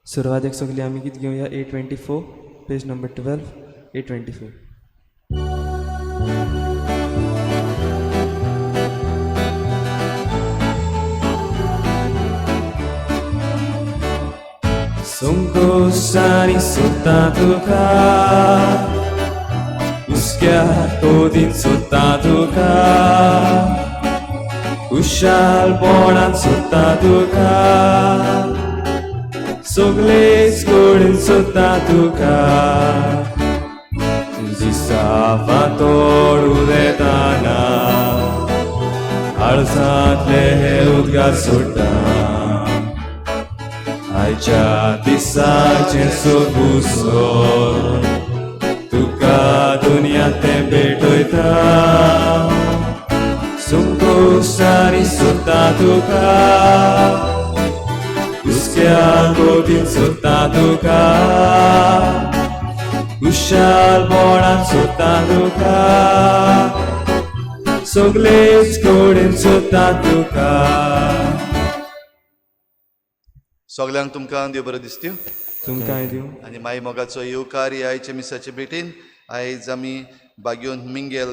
सुरवातेक सगळीं आमी गीत घेवया 824, पेज नंबर 12, 824. संकोशानी सोदता तुका, हुस्क्या कोदीन सोदता तुका, खुशालपणान सोदता तुका, सगळेच कडेन सोदता तुका. दिसा फांतोड उलयतना काळजांतले हे उद्गार सोडटा, आयच्या दिसाचें सोबूसो तुका दुनिया तें भेटयता. संकोशानी सोदता तुका, हुस्क्या गोदीन सोदता तुका, खुशालपणान सोदता तुका, सगळेच कडेन सोदता तुका. सगल्यांक तुमकां देव बरो दिसत्यो. तुमकांय दिवं. आनी माई मोगाचो येवकार ह्या आयच्या मिसाचे भेटीन. आयज आमी बाग्योन मिंगेल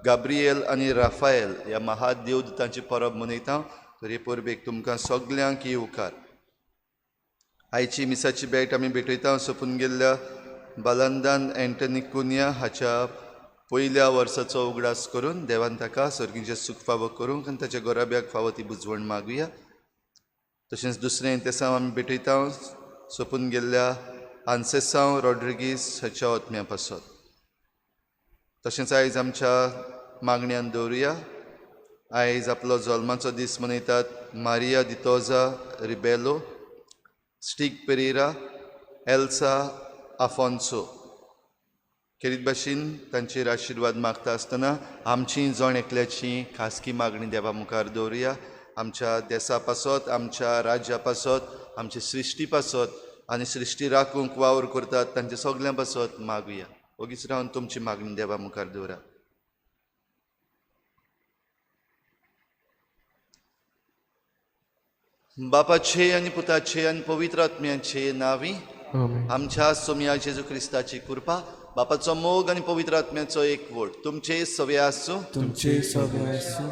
गाब्रिएल आनी राफायल ह्या महादेवदूतांची परब मनयता, तर हे परबेक तुमकां सगल्यांक येवकार. आयची मिसाची भेट आमी भेटयता सोंपून गेल्ल्या बालंदान एंटनी कुन्या हाच्या पयल्या वर्साचो उगडास करून देवान ताका सर्गीचें सूख फावो करूंक आनी ताच्या गोराब्याक फावो ती बुजवण मागुया. तशेंच दुसरें तेसांव आमी भेटयता सोंपून गेल्ल्या आन्सेसांव रॉड्रिगीस हाच्या ओतम्या पासत. तशेंच आयज आमच्या मागण्यान दवरुया. आयज आपलो जल्माचो दीस मनयतात मारिया दितोजा रिबेलो, स्टीक पेरेरा, एल्सा आफोन्सो. खेरीत भाशेन तांचेर आशिर्वाद मागता आसतना आमची जण एकल्याची खासगी मागणी देवा मुखार दवरुया. आमच्या देसा पासत, आमच्या राज्या पासत, आमचे सृश्टी पासत आनी सृश्टी राखूंक वावर करतात तांचे सगल्यां पासत मागुया. ओगीच रावन तुमची मागणी देवा मुखार दवरा. बापाचे आनी पुताचे आनी पवित्र आत्म्याचे नांवी आमच्या सोमया जेजू क्रिस्ताची कृपा, बापाचो मोग आनी पवित्र आत्म्याचो एकवट तुमचे सवे आसूं. तुमचे सवे आसूं.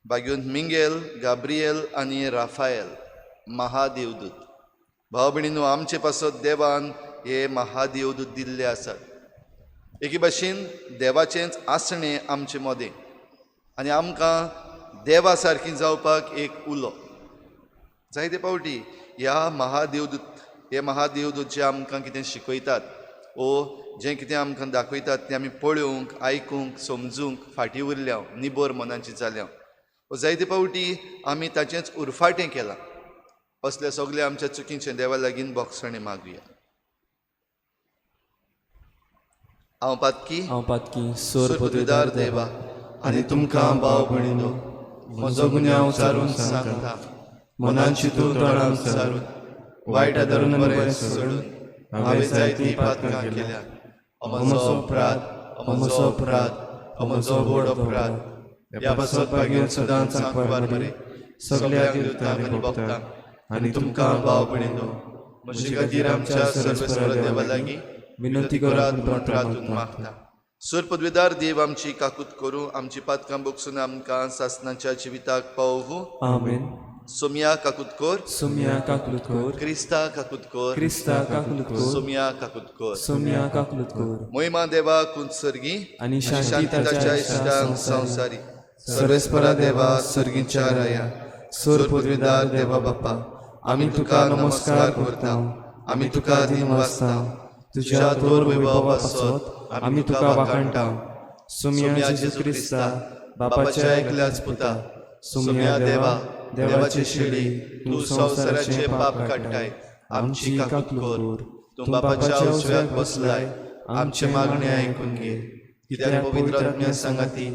बाग्यून मिंगेल, गाब्रिएल आनी राफायल महादेवदूत. भाव भयणीनो, आमचे पासत देवान हे महादेवदूत दिल्ले आसात. एके भाशेन देवाचेंच आसणें आमचे मदें आनी आमकां देवा सारकी जावपाक एक उलो. जायते फावटी ह्या महादेवदूत, हे महादेवदूत जे आमकां कितें शिकयतात ओ जें कितें आमकां दाखयतात तें आमी पळोवंक, आयकूंक, समजूंक फाटीं उरल्या, निबर मनाची जाल्या. जायते फावटी आमी ताचेंच उरफाटें केलां. असल्या सगल्या आमच्या चुकीचें देवा लागीं बोगसणें मागुया. हांव पातकी, हांव पातकी, सोर पदवीदार देवा आनी तुमकां भाव भयणीनो म्हजो गुन्यांव सारून सांगता. मनान चिंतून, तोंडान सारून, वायट आदारून बरें सोडून हांवें जायतीं पातकां केल्या. म्हजो अपराध, म्हजो अपराध, म्हजो व्हड अपराध. ह्या पासत भाग्यान सदांच सांकवार मरे सगल्या देवतांक आनी भक्तांक आनी तुमकां भाव भयणीनो म्हजे खातीर आमच्या सर्वेस्पर देवा लागीं विनंती करात म्हूण प्रार्थून मागता. सूर पदवीदार देव आमची काकूत करूं, आमची पातकां बोगसून आमकां सासनाच्या जिविताक पावोवं. आमेन. सोमया काकूत कर, सोमया काकलूत कर, क्रिस्ता काकूत कर, क्रिस्ता काकलूत कर, सोमया काकूत कर, सोमया काकलूत कर. मोहिमा देवा कुंत सर्गी आनी शांती ताच्या इश्टांक संवसारी. सर्वेस्परा देवा सर्गीच्या राया, सोर पदवीदार देवा बाप्पा, आमी तुका नमस्कार करता, आमी तुका दिन वाचता, तुझ्या थोर वैभवा पासत आमी तुका वाखाणटा. सोमया जेजू क्रिस्ता, बापाच्या एकल्याच पुता, सोमया देवा, देवाचे शिडी, तूं संवसाराचे पाप काडटाय, आमची काकूत कर. तूं बापाच्या उजव्याक बसलाय, आमचे मागणे आयकून घे. कित्याक पवित्र आत्म्या सांगाती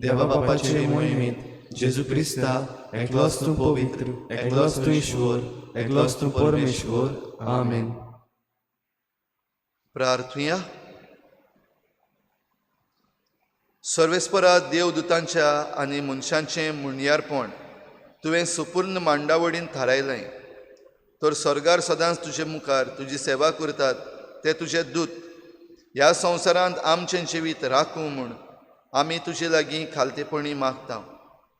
देवा बापाचे मोहिमेंत जेजू क्रिस्ता एकलोच तूं पवित्र, एकलोच तूं ईश्वर, एकलोच तूं परमेश्वर. आमेन. प्रार्थुया. सर्वेस्परा देवदूतांच्या आनी मनशांचें मुणयारपण तुवें सुपूर्ण मांडावळीन थारायलें. तर स्वर्गार सदांच तुजे मुखार तुजी सेवा करतात ते तुजे दूत ह्या संवसारांत आमचें जिवीत राखूं म्हूण आमी तुजे लागीं खालतेपणी मागता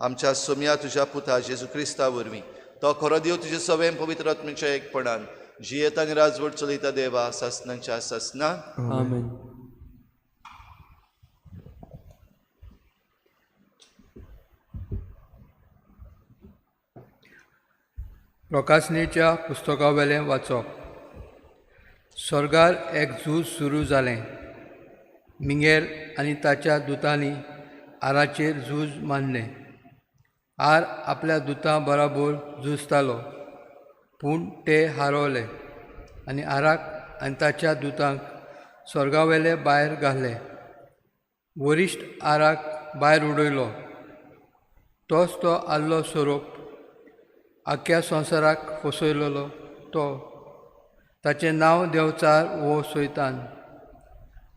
आमच्या सोम्या तुज्या पुता जेजू क्रिस्ता वरवीं तो खरो देव तुजे सवें पवित्र आत्म्याच्या एकपणान जियेता आनी राजवट चलयता देवा सासनाच्या सासना. आमेन. प्रकाशनेच्या पुस्तकावेलें वाचप. स्वर्गार एक झूज सुरू जालें. मिंगेल आनी ताच्या दुतांनी आराचेर झूज मांडलें. आर आपल्या दुतां बराबर झुजतालो, पूण ते हारवले आनी आराक आनी ताच्या दुतांक स्वर्गावेले भायर घाले. वरिश्ठ आराक भायर उडयलो. तोच तो आल्लो सोरोप, आख्ख्या संवसाराक फसयलेलो तो. ताचें नांव देंवचार वो सैतान.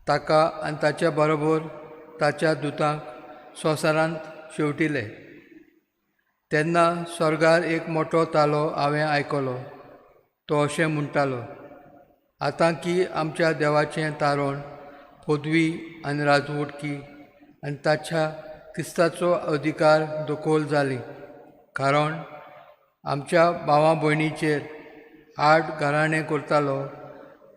ताका आनी ताच्या बरोबर ताच्या दुतांक संवसारांत शेंवटिले. तेन्ना स्वर्गार एक मोटो तालो हांवें आयकलो. तो अशें म्हणटालो, आतां की आमच्या देवाचें तारण, पदवी आनी राजवटकी आनी ताच्या क्रिस्ताचो अधिकार दखल जाली, कारण आमच्या भावा भयणीचेर आड घराणें करतालो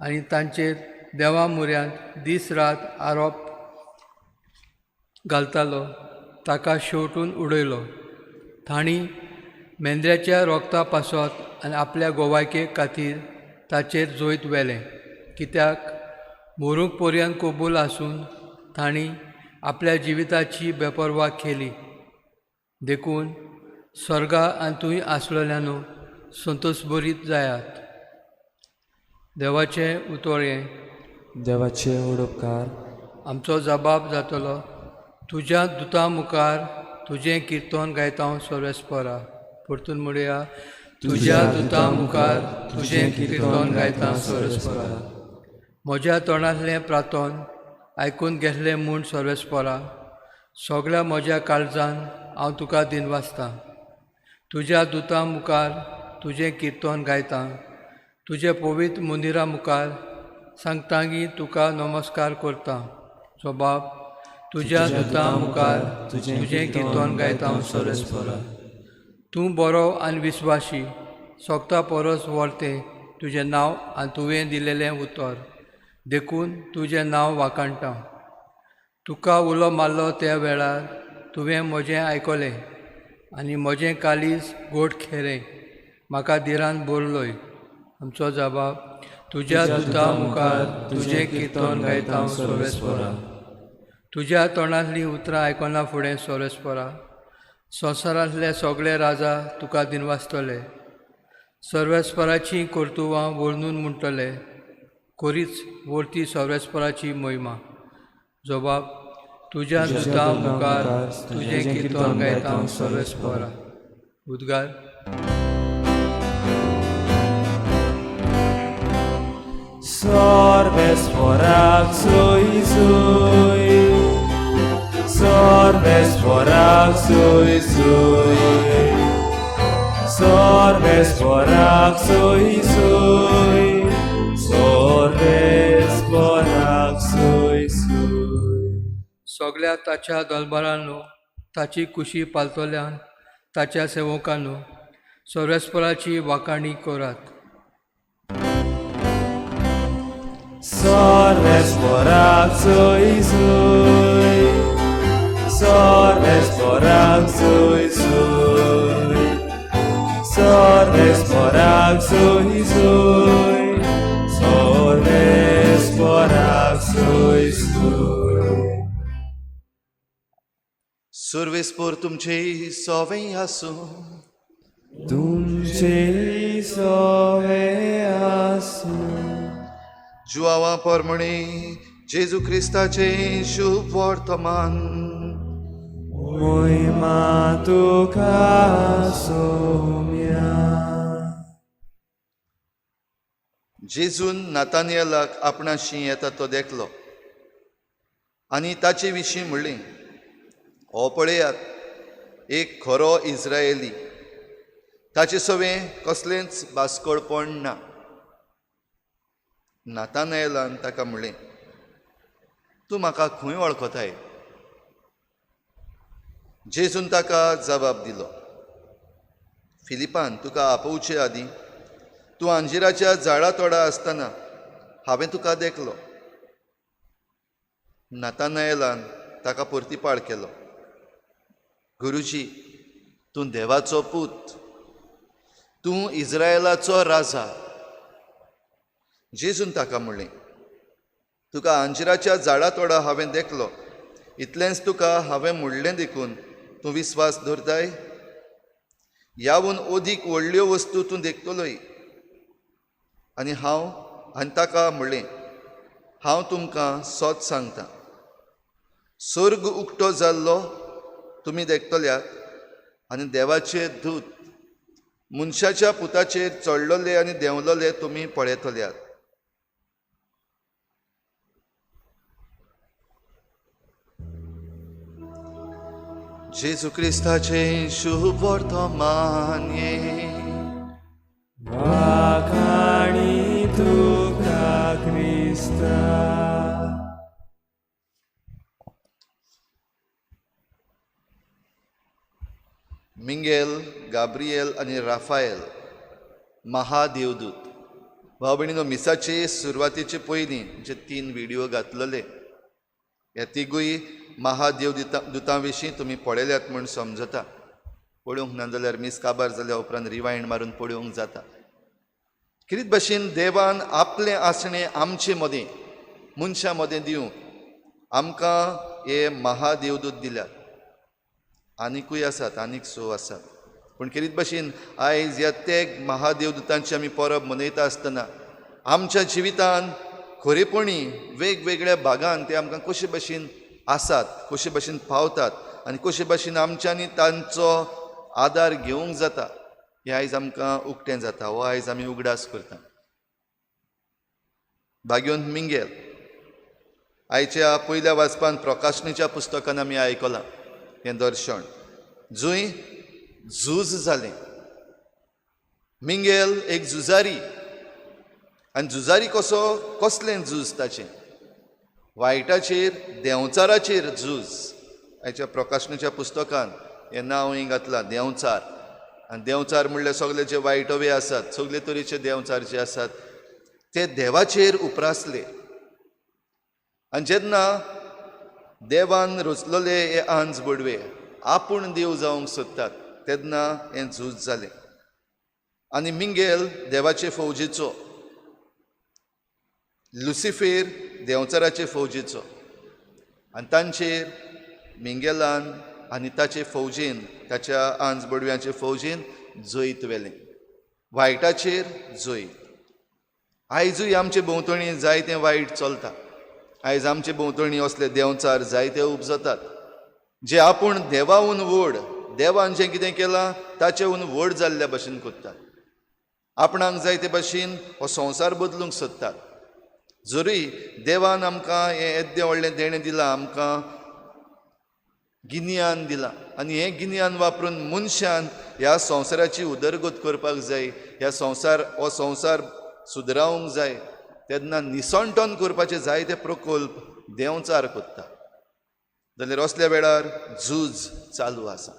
आनी तांचेर देवा म्हऱ्यांत दीस रात आरोप घालतालो. ताका शेंवटून उडयलो. तांणी मेंद्र्याच्या रोगता पासत आनी आपल्या गोवायके खातीर ताचेर जैत व्हेलें, कित्याक मरूंक पर्यंत कबूल आसून तांणी आपल्या जिविताची बेपर्वा केली. देखून स्वर्गा आनी थंय आसलेल्यानो संतोशभरीत जायात. देवाचें उतोळें. देवाचे उपकार. आमचो जबाब जातलो, तुज्या दुतां मुखार तुजें किर्तन गायता सर्वेस्परा. परतून म्हणया, तुज्या दुतां मुखार तुजें किर्तन गायता सर्वेस्परा. म्हज्या तोंडांतलें प्रार्थन आयकून घेतलें म्हूण सर्वेस्परा, सगळ्या म्हज्या काळजान हांव तुका दिनवासतां. तुज्या दुतां मुखार तुजें किर्तन गायता, तुजे पवित्र मंदिरा मुखार सांगता की तुका नमस्कार करता. जबाब, तुज्या दुतां मुखार तुजें किर्तन गायता सर्वेस्परा. तूं बरो आनी विस्वाशी, सोगता परस व्हरतें तुजें नांव आनी तुवें दिलेलें उतर, देखून तुजें नांव वाखाणटा. तुका उलो मारलो त्या वेळार तुवें म्हजें आयकलें आनी म्हजें काळीज गोड खेरें म्हाका धिरान भरलोय. आमचो जबाब, तुज्या दुतां मुखार तुजें किर्तन गायता सर्वेस्परा. तुज्या तोंडांतलीं उतरां आयकना फुडें सर्वेस्परा, संवसारांतले सगळे राजा तुका दिनवासतले. सर्वेस्पराचीं कर्तुवां वर्णून म्हणटले, कोरीच वर्ती सर्वेस्पराची महिमा. जबाब, तुज्या दुतां मुखार तुजें किर्तन गायता सर्वेस्परा. उद्गार. सर्वेस्पराक सोय सोय, सर्वेस्पराक सोय सोय, सर्वेस्पराक सोय सोय, सर्वेस्पराक सोय सोय. सगळ्या ताच्या दलबरांनो, ताची कुशी पालतल्यान ताच्या सेवकांनो, सर्वेस्पराची वाखाणी करात. सर्वेस्पराक सोय सोय, सर्वेस्पराक सोय सोय, सर्वेस्पराक सोय सोय, सर्वेस्पराक सोय सोय. सुर्वेस्पोर तुमचे सोवें आसूं. तुमचे सोवे आसूं. जुआवा परमणे जेजू क्रिस्ताचें शुभ वर्तमान. महिमा तुका सोम्या. जेजून नातानियलाक आपणाशी येता तो देखलो आनी ताचे विशीं म्हणलें, हो पळयात एक खरो इस्रायली, ताचे सवें कसलेंच बास्कोळपण ना. नातानाएलान ताका म्हणलें, तूं म्हाका खंय वळखताय? जेजून ताका जबाब दिलो, फिलिपान तुका आपोवचे आदीं तूं अंजिराच्या झाडा तोडा आसतना हांवें तुका देखलो. नातानाएलान ताका परतीपाळ केलो, गुरुजी, तूं देवाचो पूत, तूं इस्रायलाचो राजा. जेजून ताका म्हणलें, तुका अंजिराच्या झाडा तोडा हांवें देखलो, इतलेंच तुका हांवें म्हणलें देखून तूं विस्वास दवरताय? ह्यावून अदीक व्हडल्यो वस्तू तूं देखतलोय. आनी हांव आनी ताका म्हणलें, हांव तुमकां सत सांगता, स्वर्ग उक्तो जाल्लो तुमी देखतल्यात आनी देवाचे दूत मनशाच्या पुताचेर चडलोले आनी देंवलोले तुमी पळयतल्यात. जेजू क्रिस्ताचें शुभ वर्तमान. वाखाणी तुका क्रिस्ता. मिंगेल, गाब्रिएल आनी राफायल महादेवदूत. भाव भयणीनो, मिसाचे सुरवातेचे पयलीं जे 3 व्हिडियो घातलेले ह्या तिगूय महादेव दुतां विशीं तुमी पळयल्यात म्हूण समजता. पळोवंक ना जाल्यार मीस काबार जाल्या उपरांत रिवायंड मारून पळोवंक जाता. कितें भशेन देवान आपलें आसणें आमचे मदें मनशां मदें दिवंक आमकां हे महादेवदूत दिल्यात. आनिकूय आसात, आनीक 6 आसात, पूण कितें भशेन आयज ह्या ते महादेवदूतांची आमी परब मनयता आसतना आमच्या जिवितान खरेपणी वेगवेगळ्या भागान ते आमकां कशे भशेन आसात, कशे भशेन पावतात आनी कशे भशेन आमच्यांनी तांचो आदार घेवंक जाता हें आयज आमकां उक्तें जाता. हो आयज आमी उगडास करता. भाग्योन मिंगेल, आयच्या पयल्या वाचपान प्रकाशनीच्या पुस्तकान आमी आयकलां हें दर्शन, जंय झूज जालें. मिंगेल एक झुजारी, आनी झुजारी कसो, कसलें झूज ताचें? वायटाचेर, देंवचाराचेर झूज. आयच्या प्रकाशनाच्या पुस्तकान हें नांवूय घातलां, देंवचार. आनी देंवचार म्हणल्यार सगळे जे वायटवे आसात, सगळे तरेचे देंवचार जे आसात ते देवाचेर उप्रासले. आनी जेन्ना देवान रचलेले हे आंज बडवे आपूण देव जावंक सोदतात तेन्ना हें झूज जालें. आनी मिंगेल देवाचे फौजेचो, लुसिफेर देंवचाराचे फौजेचो, आनी तांचेर मिंगेलान आनी ताचे फौजेन, ताच्या आंज बडव्यांचे फौजेन जैत व्हेलें, वायटाचेर जैत. आयजूय आमचे भोंवतणी जायतें वायट चलता. आयज आमचे भोंवतणी असले देंवचार जायते उपजतात जे आपूण देवाहून व्हड, देवान जें कितें केलां ताचेहून व्हड जाल्ल्या भशेन करतात. आपणाक जाय ते भशेन हो संवसार बदलूंक सोदतात. जरूय देवान आमकां हें येद्दें व्हडलें देणें दिलां, आमकां गिन्यान दिलां, आनी हें गिन्यान वापरून मनशान ह्या संवसाराची उदरगत करपाक जाय, ह्या संवसार, हो संवसार सुदरावंक जाय, तेन्ना निसणटन करपाचे जायते प्रकल्प देंवचार करता. जाल्यार असल्या वेळार झूज चालू आसा,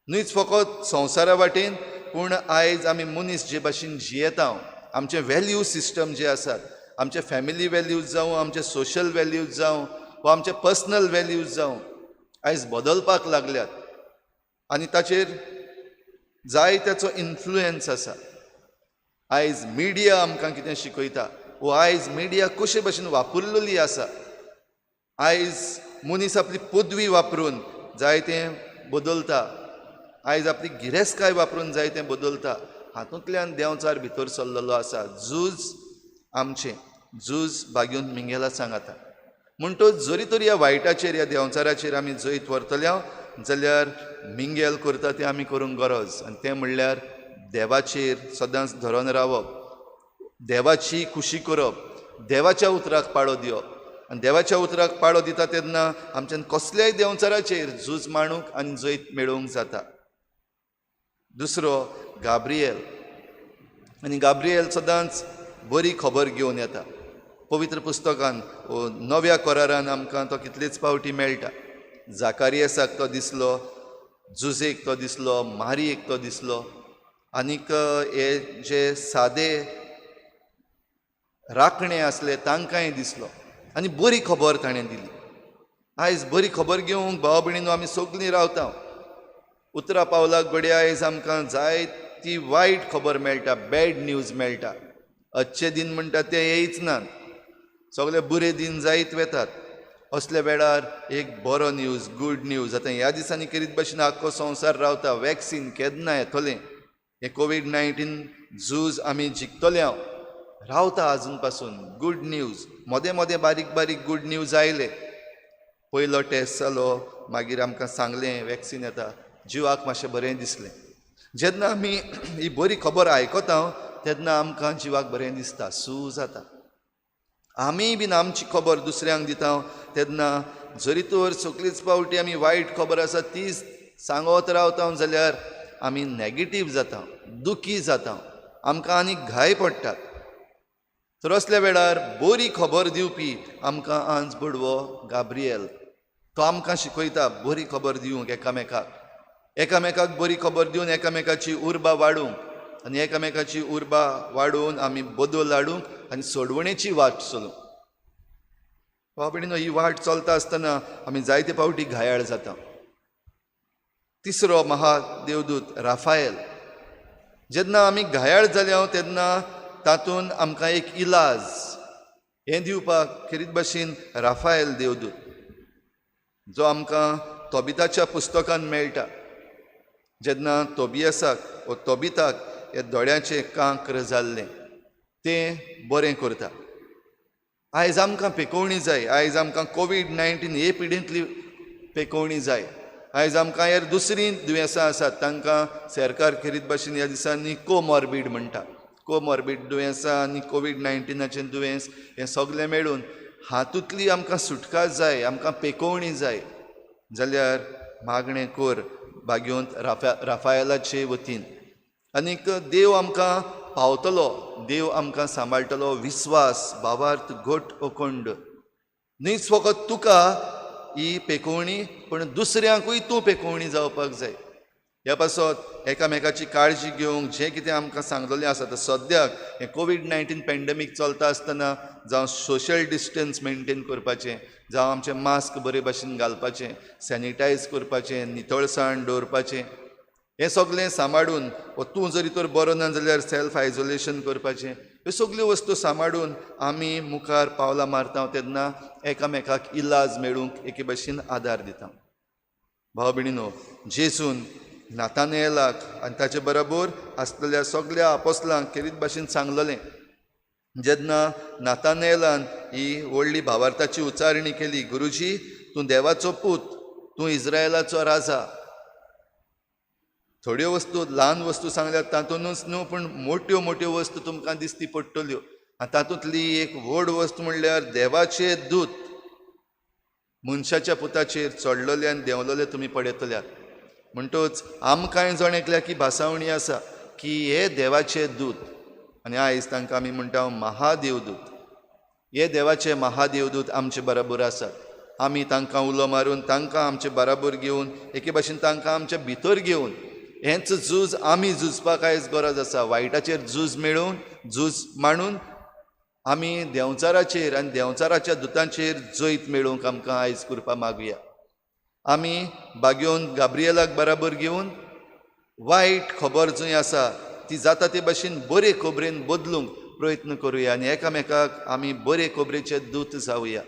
न्हूच फकत संवसारा वाटेन, पूण आयज आमी मनीस जे भाशेन जियेता, आमचे व्हॅल्यू सिस्टम जे आसात, आमचे फॅमिली व्हॅल्यूज जावं, आमचे सोशल व्हॅल्यूज जावं, वा आमचे पर्सनल व्हॅल्यूज जावं, आयज बदलपाक लागल्यात आनी ताचेर जाय ताचो इन्फ्लुयन्स आसा. आयज मिडिया आमकां कितें शिकयता, वो आयज मिडिया कशे भशेन वापरलेली आसा. आयज मनीस आपली पदवी वापरून जायतें बदलता, आयज आपली गिरेस्तकाय वापरून जायतें बदलता. हातूंतल्यान देंवचार भितर सरलेलो आसा. झूज आमचें, झूज भाग्योन मिंगेला सांगाता. म्हणटच जरी तर ह्या वायटाचेर, ह्या देंवचाराचेर आमी जैत व्हरतल्या जाल्यार मिंगेल करता तें आमी करूंक गरज, आनी तें म्हणल्यार देवाचेर सदांच धरून रावप, देवाची खुशी करप, देवाच्या उतराक पाळो दिवप. आनी देवाच्या उतराक पाळो दिता तेन्ना आमच्यान कसल्याय देंवचाराचेर झूज मांडूंक आनी जैत मेळोवंक जाता. दुसरो गाब्रिएल, आनी गाब्रिएल सदांच बरी खबर घेवन येता. पवित्र पुस्तकान नव्या करारान आमकां तो कितलेच पावटी मेळटा. जाकारियसाक तो दिसलो, जुजेक तो दिसलो, मारियेक तो दिसलो, आनीक हे जे सादे राखणे आसले तांकांय दिसलो आनी बरी खबर ताणें दिली. आयज बरी खबर घेवंक भाव भयणीनो आमी सगळीं रावता. उतरा पावलाक घडये आयज आमकां जायती वायट खबर मेळटा, बॅड न्यूज मेळटा. अच्छे दिन म्हणटा ते येयच नात, सगळे बरे दिन जायत वेतात. असल्या वेळार एक बरो न्यूज, गूड न्यूज. आतां ह्या दिसांनी करीत भशेन आख्खो संवसार रावता, वॅक्सीन केन्ना येतलें, हें कोवीड-19 झूज आमी जिखतले. हांव रावता आजून पासून गूड न्यूज. मदें मदें बारीक बारीक गूड न्यूज आयले. पयलो टेस्ट जालो, मागीर आमकां सांगलें वॅक्सीन येता, जिवाक मातशें बरें दिसलें. जेन्ना आमी ही बरी खबर आयकता तेन्ना आमकां जिवाक बरें दिसता, सू जाता. आमीय बीन आमची खबर दुसऱ्यांक दिता तेन्ना जरी तर सगळीच पावटी आमी वायट खबर आसा तीच सांगत रावता जाल्यार आमी नॅगेटीव जाता, दुखी जाता, आमकां आनी घाय पडटात. तर असल्या वेळार बरी खबर दिवपी आमकां आंज बडवो गाब्रिएल, तो आमकां शिकयता बरी खबर दिवंक एकामेकाक, एकामेकाक बरी खबर दिवन एकामेकाची उर्बा वाडोवंक आनी एकामेकाची उर्बा वाडोवन आमी बदल हाडूंक आनी सोडवणेची वाट चलूंक. भाव भयणीनो, ही वाट चलता आसतना आमी जायते पावटी घायाळ जाता. तिसरो महादेवदूत राफायल, जेन्ना आमी घायाळ जाले तेन्ना तातूंत आमकां एक इलाज हें दिवपाक खेरीत भाशेन राफायल देवदूत जो आमकां तोबिताच्या पुस्तकान मेळटा. जेन्ना तोबियासाक वो तोबिताक हे दोळ्याचें कांक्र जाल्लें तें बरें करता. आयज आमकां पेकोवणी जाय, आयज आमकां कोवीड-19 हे पिडेंतली पेकोवणी जाय. आयज आमकां हेर दुसरीं दुयेंसां आसात तांकां सरकार खेरीत भाशेन ह्या दिसांनी कोमॉर्बीड म्हणटा. कोमॉर्बीड दुयेंसां आनी कोवीड-19चें दुयेंस हें सगळें मेळून हातूंतली आमकां सुटका जाय, आमकां पेकोवणी जाय जाल्यार मागणें कर भाग्योंत राफायलाचे वतीन. आनीक देव आमकां पावतलो, देव आमकां सांबाळटलो. विस्वास, भावार्थ घट अखंड. न्हीच फकत तुका ही पेकोवणी पण दुसऱ्यांकूय तूं पेकोवणी जावपाक जाय. ह्या पासत एकामेकाची काळजी घेवंक जें कितें आमकां सांगलेलें आसा. आतां सद्याक हें कोवीड-19 पॅन्डेमीक चलता आसतना जावं सोशल डिस्टन्स मेनटेन करपाचें, जावं आमचें मास्क बरे भाशेन घालपाचें, सॅनिटायज करपाचें, नितळसाण दवरपाचें, हें सगळें सांबाळून, वा तूं जरी तर बरो ना जाल्यार सेल्फ आयसोलेशन करपाचें, ह्यो सगल्यो वस्तू सांबाळून आमी मुखार पावलां मारता तेन्ना एकामेकाक इलाज मेळूंक एके भाशेन आदार दिता. भाव भयणीनो, जेजून नातानेलाक आनी ताचे बरोबर आसलेल्या सगल्या आपोसलांक खेरीत भाशेन सांगलेलें. जेन्ना नातानेलान ही व्हडली भावार्थाची उच्चारणी केली, गुरुजी तूं देवाचो पूत, तूं इस्रायलाचो राजा. थोड्यो वस्तू, ल्हान वस्तू सांगल्यात तातूंतच न्हू, पूण मोट्यो मोट्यो वस्तू तुमकां दिसती पडटल्यो. आनी तातूंतली एक व्हड वस्तू म्हणल्यार देवाचे दूत मनशाच्या पुताचेर चडलेले आनी देंवलेले तुमी पळयतल्यात. म्हणटच आमकांय जण एकल्याक ही भासावणी आसा की हे देवाचे दूत, आनी आयज तांकां आमी म्हणटा महादेवदूत. हे देवाचे महादेवदूत आमचे बराबर आसात. आमी तांकां उलो मारून, तांकां आमचे बराबर घेवन, एके भाशेन तांकां आमचे भितर घेवन हेंच झूज आमी झुजपाक आयज गरज आसा. वायटाचेर झूज मेळोवन, झूज मांडून आमी देंवचाराचेर आनी देंवचाराच्या दुतांचेर जैत मेळोवंक आमकां आयज कृपा मागुया. आमी बागेवन गाब्रियलाक बराबर घेवन वायट खबर जंय आसा ती जाता ते भाशेन बरे खबरेन बदलूंक प्रयत्न करुया आनी एकामेकाक आमी बरे खबरेचे दूत जावया.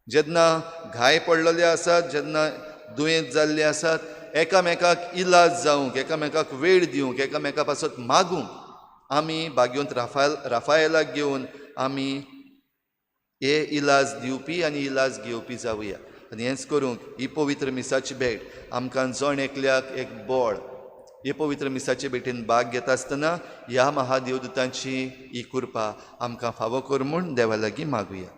जेन्ना घाय पडलेले आसात, जेन्ना दुयेंत जाल्ले आसात, एकामेकाक इलाज जावंक, एकामेकाक वेळ दिवंक, एकामेका पासत मागूंक आमी बागेवंत राफायलाक घेवन आमी हे इलाज दिवपी आनी इलाज घेवपी जावया. आनी हेंच करूंक ही पवित्र मिसाची भेट आमकां जण एकल्याक एक बळ. हे पवित्र मिसाचे भेटीन भाग घेता आसतना ह्या महादेवदूतांची ही कृपा आमकां फावो कर म्हूण देवा लागीं मागुया.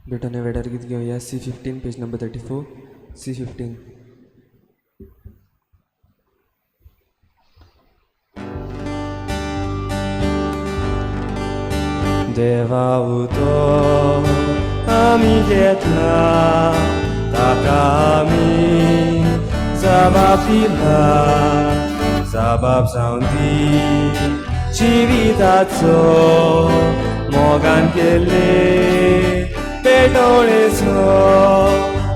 भेटोने वेडार गीत घेवया C 15 page number 34 C 15. देवा उतो आमी घेतला ताका आमी जबाब दिला जबाब जावन दी जिविताचो मोगान केल्ले पेटोळेचो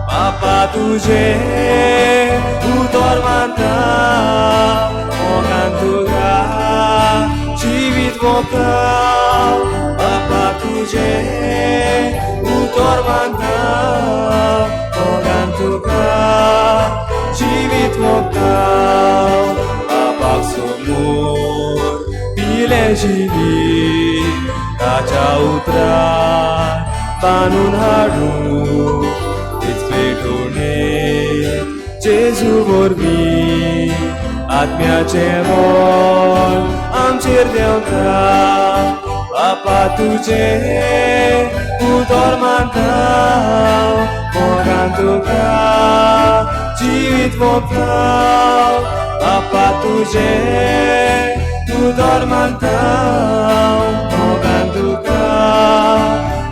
बापा तुजें उतर मानता मोगान तुका जिवीत वोंपता बापा तुजें उतर मानता मोगान तुका जिवीत वोंपता बापाक समोर दिलें जिवीत ताच्या उतरान बांदून हाडूं तीच पेटोवणे जेजू वरवीं आत्म्याचें बळ आमचेर देंवता बापा तुजें उतर मानता मोगान तुका जिवीत वोंपता बापा तुजें उतर मानता मोगान तुका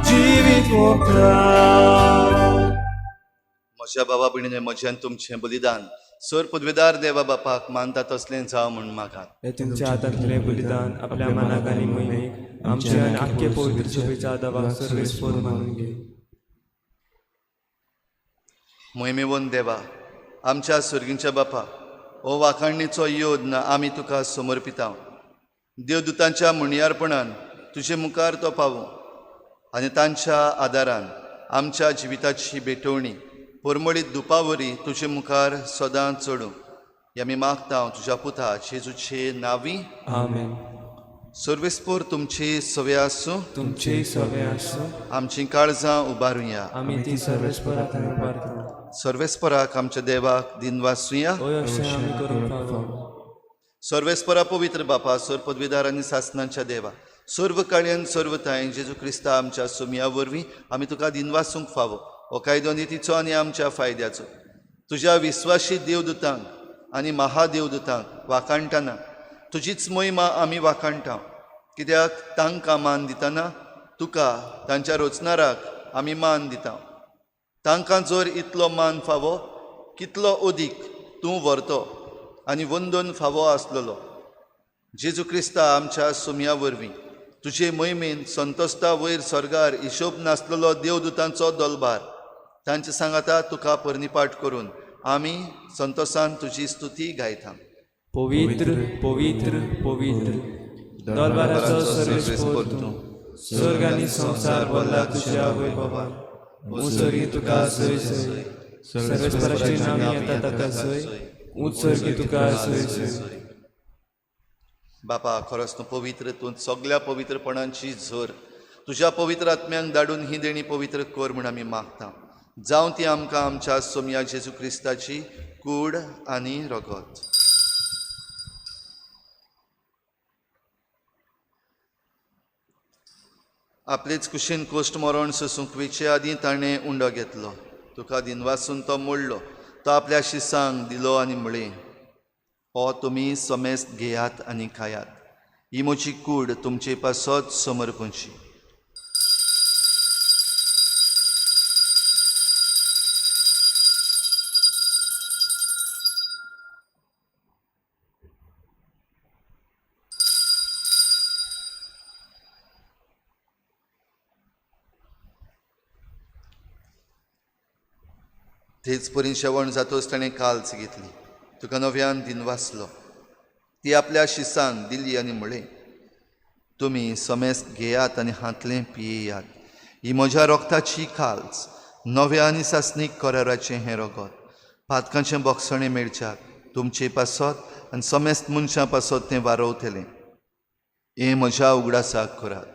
जिवीत वोंपता. म्हज्या बाबा भयणीने म्हजें आनी तुमचें बलिदान सर पदवेदार देवा बापाक मानता तसलें जावं म्हूण मागात. हे तुमच्या हातांतलें बलिदान आपल्या मनाक आनी मोहिमेक आमचे आनी आख्खे पवित्र सभेच्या आदावाक सर्वेस्पोर मानून घे. मोहिमेवन देवा आमच्या सर्गींच्या बापा हो वाखाणीचो योद्न आमी तुका समर्पिता. देवदूतांच्या म्हणयारपणान तुजे मुखार तो पावूं आनी तांच्या आदारान आमच्या जिविताची भेटवणी परमळीत दुपावरी तुजे मुखार सदां चडूं हे आमी मागता तुज्या पुता जेजूचे नांवी. आमेन. सर्वेस्पोर तुमची सवे आसूं. तुमचेय सवे आसूं. आमचीं काळजां उबारुया. आमी ती सर्वेस्पराक उबारता. सर्वेस्पराक आमच्या देवाक दिनवासुया. हय अशें आमी करूंक फावो. सर्वेस्परा पवित्र बापा सर पदवीदार आनी सासनांच्या देवा सर्व काळयान सर्व थांय जेजू क्रिस्ता आमच्या सुमया वरवीं आमी तुका दिनवासूंक फावो. हो कायदो नितीचो आनी आमच्या फायद्याचो. तुज्या विस्वाशी देवदूतांक आनी महादेवदूतांक वाखाणटना तुजीच मोहिमा आमी वाखाणटा. कित्याक तांकां मान दितना तुका तांच्या रोचनाराक आमी मान दिता. तांकां जर इतलो मान फावो कितलो अदीक तूं व्हरतो आनी वंदन फावो आसलेलो. जेजू क्रिस्ता आमच्या सुमया वरवीं तुजे मोहिमेन संतोस्ता वयर सर्गार हिशोब नासलेलो देवदूतांचो दलबार तांचे सांगाता तुका पर्निपाट करून आमी संतोसान तुजी स्तुती गायता. पवित्र पवित्र पवित्र दरबाराचो सर्वेस्पोर तूं स्वर्ग आनी संवसार भरला तुज्या वैभवान. उंच तुका सय सय सर्वेस्पराचे नांव येता ताका सय उंच तुका सय सय. बापा खरोच तूं पवित्र तूं सगल्या पवित्रपणांची झर तुज्या पवित्र आत्म्यांक धाडून ही देणी पवित्र कर म्हूण आमी मागता. जावं ती आमकां आमच्या सोमया जेजू क्रिस्ताची कूड आनी रगत. आपलेच कुशीन कोश्ट मरण सोसूंक वेचे आदीं ताणें उंडो घेतलो. तुका दिनवासून तो मोडलो. तो आपल्या शिसांक दिलो आनी म्हळें हो तुमी समेस्त घेयात आनी खायात. ही म्हजी कूड तुमचे पासत समर्पणची. तेच परी शेवण जातोच ताणें काल्च घेतली. तुका नव्यान दिनवासलो. ती आपल्या शिसांक दिली आनी म्हळें तुमी समेस्त घेयात आनी हांतलें पियेयात. ही म्हज्या रोगताची काल्च नव्या आनी सासणीक कराराचें हें रगत पातकांचें बोगसणें मेळच्याक तुमचे पासत आनी समेस्त मनशां पासत तें वारोवतलें. हें म्हज्या उगडासाक करात.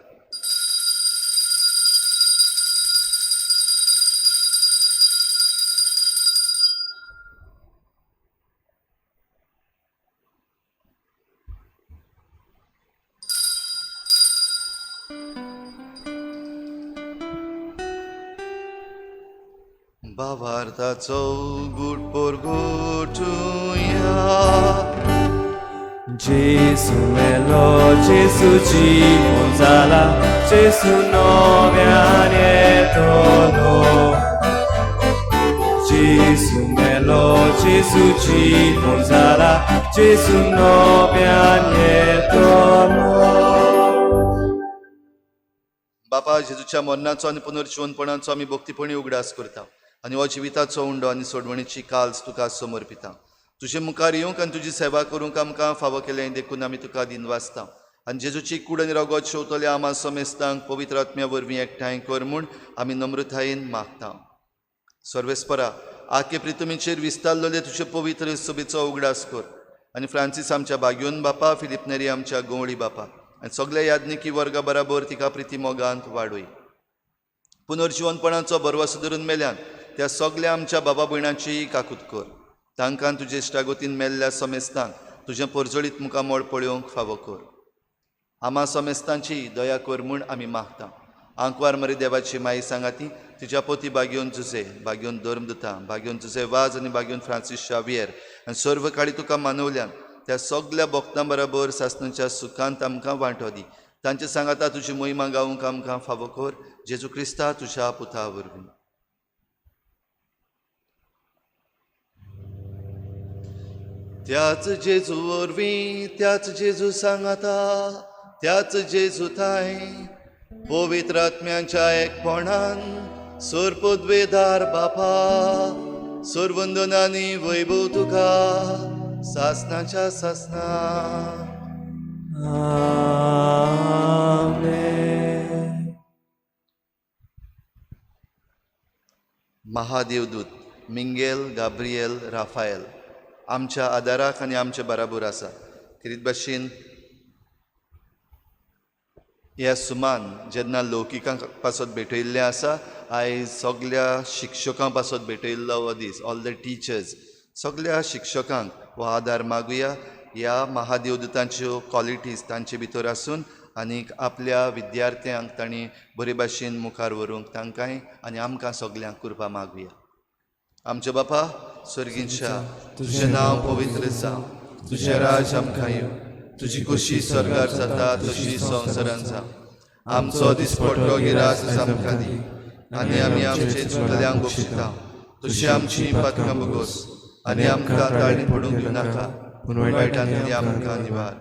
भावार्थाचो गुट पोरगोटुया. Gesù melo, Gesù ci जाला, Gesù नव्यान येतलो. Gesù melo, Gesù जिवन जाला, Gesù नव्यान येतलो. बापा, जेजूच्या मरणाचो आनी पुनर्जिवनपणाचो आमी भक्तीपणी उगडास करता आनी हो जिविताचो उंडो आनी सोडवणीची काल्स तुका समर्पिता. तुजे मुखार येवंक आनी तुजी सेवा करूंक आमकां फावो केलें देखून आमी तुका दिनवासता आनी जेजूची कूड आनी रगत शेवतल्या आमा समेस्तांक पवित्र आत्म्या वरवीं एकठांय कर म्हूण आमी नम्रतायेन मागता. सर्वेस्परा, आखे प्रितमीचेर विस्तारलेले तुजे पवित्र सभेचो उगडास कर आनी फ्रांसीस आमच्या बाग्योन बापा, फिलीप नेरी आमच्या गंवळी बापा आनी सगल्या याज्ञिकी वर्गा बराबर तिका प्रिती मोगांत वाडय. पुनर्जिवनपणाचो बरवासो धरून मेल्यान त्या सगल्या आमच्या बाबा भयणाची काकूत कर. तांकां तुजे इश्टागतीन मेल्ल्या समेस्तांक तुजें परजळीत मुखामळ पळोवंक फावो कर. आमा समेस्तांची दया कर म्हूण आमी मागता. आंकवार मरे देवाची माई सांगाती, तिच्या पोती बागेवन जुजे, बागेवन धर्मदुता, बागेवन जुजे वाज आनी बागेवन फ्रांसीस शावियर आनी सर्व काळी तुका मानवल्यान त्या सगल्या भक्तां बराबर सासणाच्या सुखांत आमकां वांटो दी. तांचे सांगाता तुजी मोहिमा गावंक आमकां फावो कर. जेजू क्रिस्ता तुज्या पुता वरवीं. त्याच जेजू वरवीं, त्याच जेजू सांगाता, त्याच जेजू थांय पवित्र आत्म्यांच्या एकपणान सोरपद्वेदार बापा, सोरवंदनानी वैभव तुका सासनाच्या सासना. आमेन. महादेवदूत मिंगेल गाब्रियल राफायल आमच्या आदाराक आनी आमचे बराबर आसा. खेरीत भाशेन ह्या सुमान जेन्ना लौकिकां पासत भेटयल्लें आसा, आयज सगल्या शिक्षकां पासत भेटयल्लो हो दीस. ऑल the teachers, सगल्या शिक्षकांक हो आदार मागुया. ह्या महादेवदूतांच्यो क्वॉलिटीज तांचे भितर आसून आनीक आपल्या विद्यार्थ्यांक तांणी बरे भाशेन मुखार व्हरूंक तांकांय आनी आमकां सगल्यांक कृपा मागुया. आमच्या बापा सर्गींच्या, तुजें नांव पवित्र जावं, तुजें राज आमकां येवं, तुजी खोशी स्वर्गार जाता तशी संवसारांत जावं. आमचो दिसपट्टो गिरास आमकां दी आनी आमी आमचे चुकल्यांक बक्षिता तशी आमची पातकां बोगोस आनी आमकां ताळणी पडूंक दिवनाका, पूण वायटांतली आमकां निवार.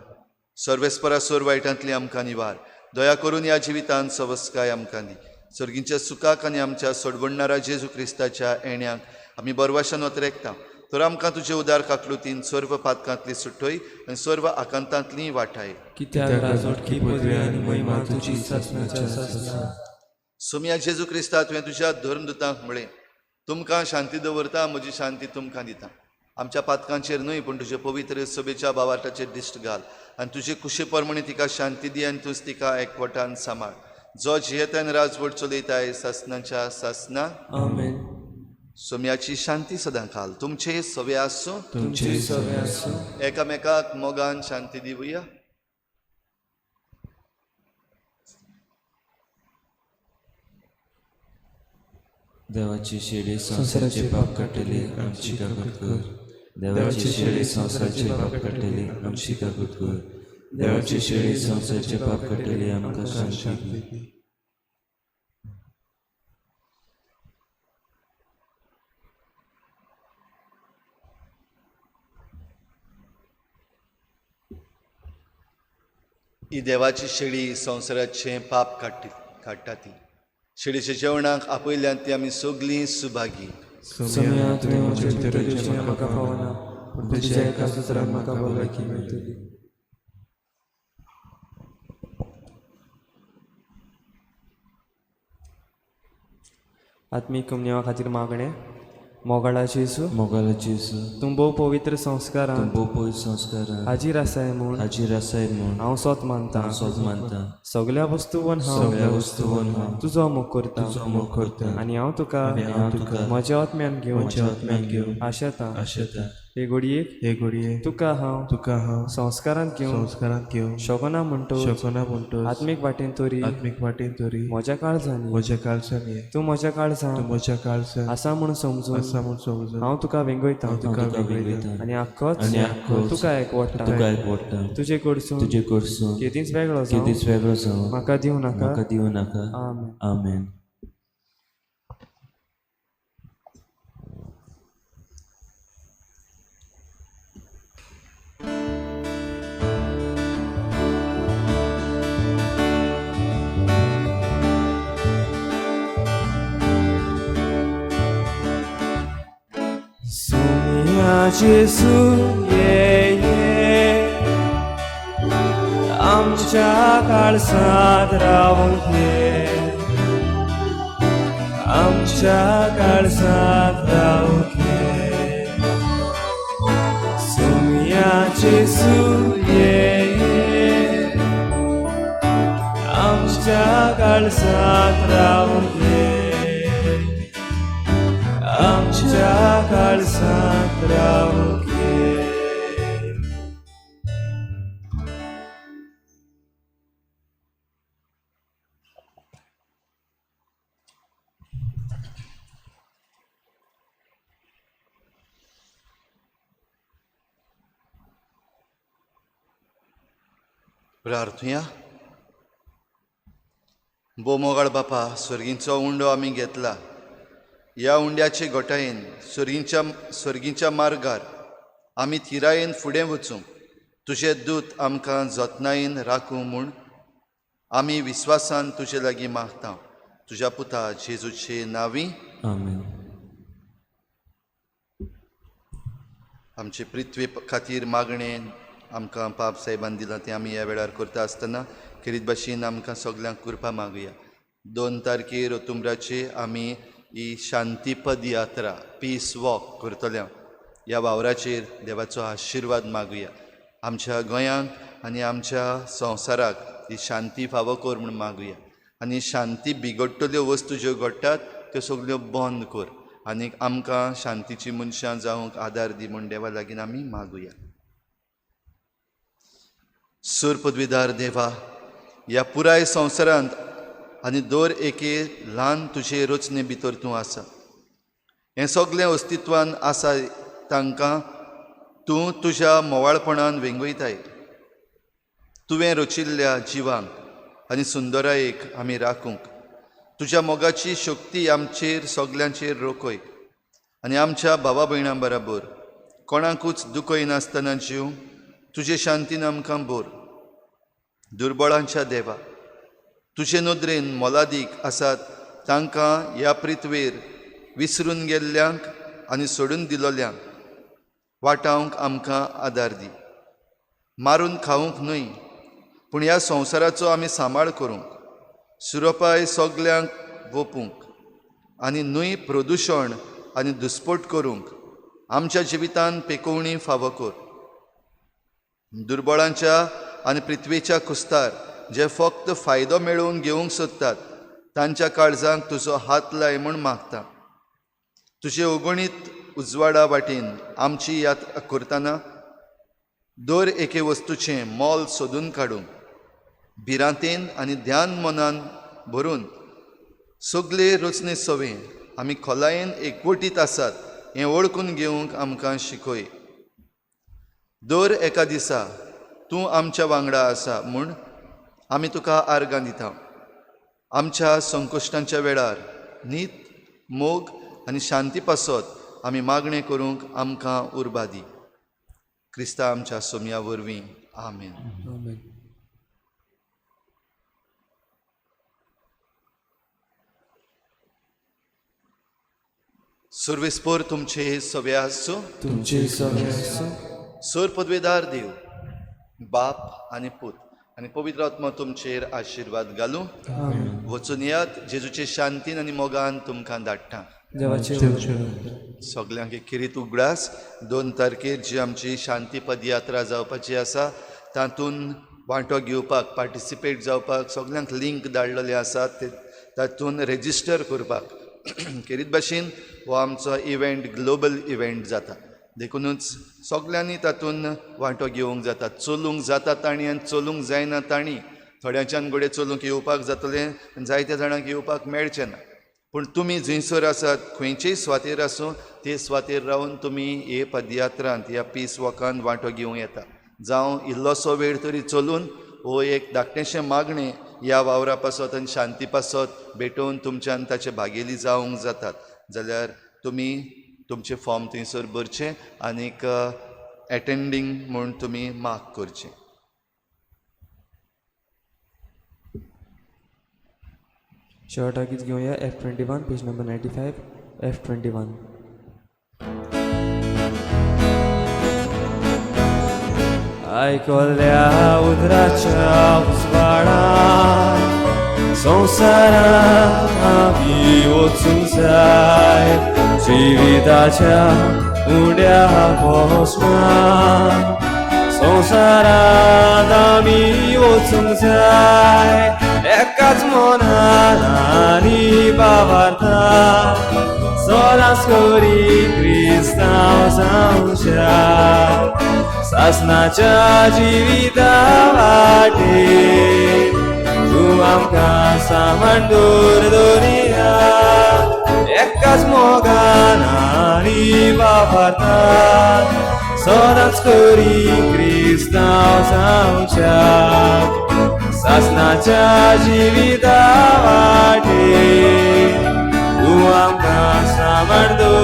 सर्वेस्परा सोर वायटांतली आमकां निवार. दया करून ह्या जिवितांत सवस्काय आमकां दी. सर्गींच्या सुखाक आनी आमच्या सोडवणणारा जेजू क्रिस्ताच्या येण्याक आमी बरवाशान वतरेकता. तर आमकां तुजे उदार काकलुतीन सर्व पातकांतली सुटय आनी सर्व आकांतांतली वाटाय. कित्याक राजवटकी पदवी आनी महिमा तुजी सासणाच्या सासणा. सोमया जेजू क्रिस्ता, तुवें तुज्या धर्मदुतांक म्हळें, तुमकां शांती दवरता, म्हजी शांती तुमकां दिता. आमच्या पातकांचेर न्हय पूण तुजे पवित्र सभेच्या बावाटाचेर दिश्ट घाल आनी तुजे कुशे प्रमाणे तिका शांती दी आनी तूंच तिका एकवटान सांबाळ. जो जियेतान राजवट चलयताय सासणाच्या सासना. आमेन. सोम्याची शांती सदां काल तुमचे सवे आसूं, तुमचे सवे आसूं. एकामेकाक मोगान शांती दिवया. देवाची शेळी संवसाराचे पाप काडटली, आमची काकूत कर. देवाची शेळी संवसाराचे पाप काडटली, आमची काकूत कर. देवाची शेळी संवसाराचे पाप काडटली, आमकां शांती दी. ही देवाची शेळी संवसाराचें पाप काडटा ती शेळीच्या जेवणाक आपयल्यान ती आमी सगलीं सुभागी. सोमया, तुवें म्हजे भितर येवचें म्हाका फावना, पूण तुज्या एका सुत्रान म्हाका भलायकी मेळटली. आत्मीक कुमन्यांवा खातीर मागणें. मोगाळा जेजू, मोगाळा जेजू, तूं भोव पवित्र संस्कारान तूं भोव पवित्र संस्कारान हाजीर आसाय म्हूण हाजीर आसाय म्हूण हांव सोत मानता. हांव सोत मानता. सगल्या वस्तूवन हांव सगल्या वस्तूवन हांव तुजो मोग करता. तुजो मोग करता. आनी हांव तुका आनी हांव तुका म्हज्या आत्म्यान घेवन म्हज्या आत्म्यान घेवन आशेता. आशेता. हे घडयेक हे घडये तुका हांव तुका हांव संस्कारांत घेवन संस्कारांत घेवंक शकना म्हणटो शकना म्हणटच आत्मीक वाटेन तरी आत्मीक वाटेन तरी म्हज्या काळजान ये. म्हज्या काळजान ये. तूं म्हज्या तूं काळजान म्हज्या काळजान आसा म्हूण समजून आसा म्हूण समजून हांव तुका वेंगयता हांव तुका वेंगयता आनी आख्खोच आनी आख्खोच तुका एकवटा तुका एकवटा तुजे कडसून तुजे कडसून केदींच वेगळो जावं केदींच वेगळो जावं म्हाका दिवं नाका. म्हाका दिवं नाका. आमेन. आमेन. सोमिया जेसू ये ये आमच्या काळजांत रावूंक ये, आमच्या काळजांत रावूंक ये. सोमिया जेसू ये ये आमच्या काळजांत रावूंक ये, आमच्या काळजांत रावूंक ये. प्रार्थुया. बोमोगाळ बापा, सर्गींचो उंडो आमी घेतला. ह्या उंड्याचे गोटायेन सर्गींच्या मार्गार आमी थिरायेन फुडें वचूंक तुजे दूत आमकां जतनायेन राखूं म्हूण आमी विस्वासान तुजे लागीं मागता. तुज्या पुता जेजूचे नांवी. आमेन. आमचे पृथ्वी खातीर मागणें आमकां पाप साहेबान दिलां तें आमी ह्या वेळार करता आसतना खेरीत भाशेन आमकां सगल्यांक कृपा मागुया. 2 तारखेर ओतुम्बराचे आमी ही शांती पदयात्रा पीस वॉक करतले. ह्या वावराचेर देवाचो आशिर्वाद मागुया. आमच्या गोंयांक आनी आमच्या संवसाराक ही शांती फावो कर म्हूण मागुया. आनी शांती बिगडटल्यो वस्तू ज्यो घडटात त्यो सगल्यो बंद कर आनी आमकां शांतीची मनशां जावंक आदार दी म्हूण देवा लागीं आमी मागुया. सूर पदवीदार देवा, ह्या पुराय संवसारांत आनी दर एके ल्हान तुजे रचने भितर तूं आसा. हें सगलें अस्तित्वान आसा तांकां तूं तुज्या मोवाळपणान वेंगयताय. तुवें रचिल्ल्या जिवांक आनी सुंदरायेक आमी राखूंक तुज्या मोगाची शक्ती आमचेर सगल्यांचेर रोखय आनी आमच्या भावा भयणां बराबर कोणाकूच दुखयनासतना जीव तुजे शांतीन आमकां भर. दुर्बळांच्या देवा, तुजे नदरेन मोलादीक आसात तांकां ह्या पृथ्वेर विसरून गेल्ल्यांक आनी सोडून दिलोल्यांक वाटावंक आमकां आदार दी. मारून खावंक न्हय पूण ह्या संवसाराचो आमी सांबाळ करूंक, सुरोपाय सगल्यांक वोपूंक आनी न्हय प्रदुशण आनी दुस्पोट करूंक आमच्या जिवितान पेकोवणी फावो कर. दुर्बळांच्या आनी पृथ्वेच्या कुस्तार जे फक्त फायदो मेळोवन घेवंक सोदतात तांच्या काळजांक तुजो हात लाय म्हूण मागता. तुजे अगणीत उजवाडा वाटेन आमची यात्रा करतना दर एके वस्तूचें मोल सोदून काडूंक भिरांतेन आनी ध्यान मनान भरून सगले रचने सवे आमी खोलायेन एकवटीत आसात हें वळखून घेवंक आमकां शिकय. दर एका दिसा तूं आमच्या वांगडा आसा म्हूण आमी तुका आर्गां दिता. आमच्या संकश्टांच्या वेळार नीत, मोग आनी शांती पासत आमी मागणें करूंक आमकां उर्बा दी. क्रिस्ता आमच्या सोमया वरवीं. आमेन. आमेन. सर्वेस्पोर तुमचे सवे आसूं. तुमचे सवे आसूं. सर पदवेदार देव बाप आनी पूत आनी पवित्र आत्मा तुमचेर आशिर्वाद घालूं. वचून यात जेजूचे शांतीन आनी मोगान तुमकां धाडटा. देवाचे सगल्यांक एक खेरीत उगडास. 2 तारखेर जी आमची शांती पदयात्रा जावपाची आसा तातूंत वांटो घेवपाक, पार्टिसिपेट जावपाक सगल्यांक लिंक धाडलेले आसा ते तातूंत रेजिस्टर करपाक. खेरीत भाशेन हो आमचो इव्हेंट ग्लोबल इव्हेंट जाता. देखुनूच सगल्यांनी तातूंत वांटो घेवंक जाता. चलूंक जाता तांणी आनी चलूंक जायना तांणी. थोड्यांच्यान घडये चलूंक येवपाक जातलें आनी जायत्या जाणांक येवपाक मेळचें ना. पूण तुमी जंयसर आसात खंयचेय सुवातेर आसूं ते सुवातेर रावन तुमी हे पदयात्रांत ह्या पीस वॉकान वांटो घेवं येता. जावं इल्लोसो वेळ तरी चलून हो एक धाकटेशें मागणें ह्या वावरा पासत आनी शांती पासत भेटोवन तुमच्यान ताचे भागेली जावंक जातात. जाल्यार तुमी तुमचें फॉर्म थंयसर भरचें आनीक एटेंडींग म्हूण तुमी मार्क करचें. शेवटाक गीत घेवया F21, page number 95, F21. आयकल्या उतराच्या उजवाडान संवसारांत आमी वचूंक जाय. जिविताच्या उड्या पोसना संवसारांत आमी वचूंक जाय. एकाच मनान आनी बाबार्थान सदांच करी क्रिस्तांव जावच्या. सासनाच्या जिविता वाटेर तूं आमकां सामान दवर दवरिया. एकाच मोगान आनी बाबार्थान सदांच करी क्रिस्तांव जावच्या. सासनाच्या जिविता वाटेर तूं आमकां सामान दवर.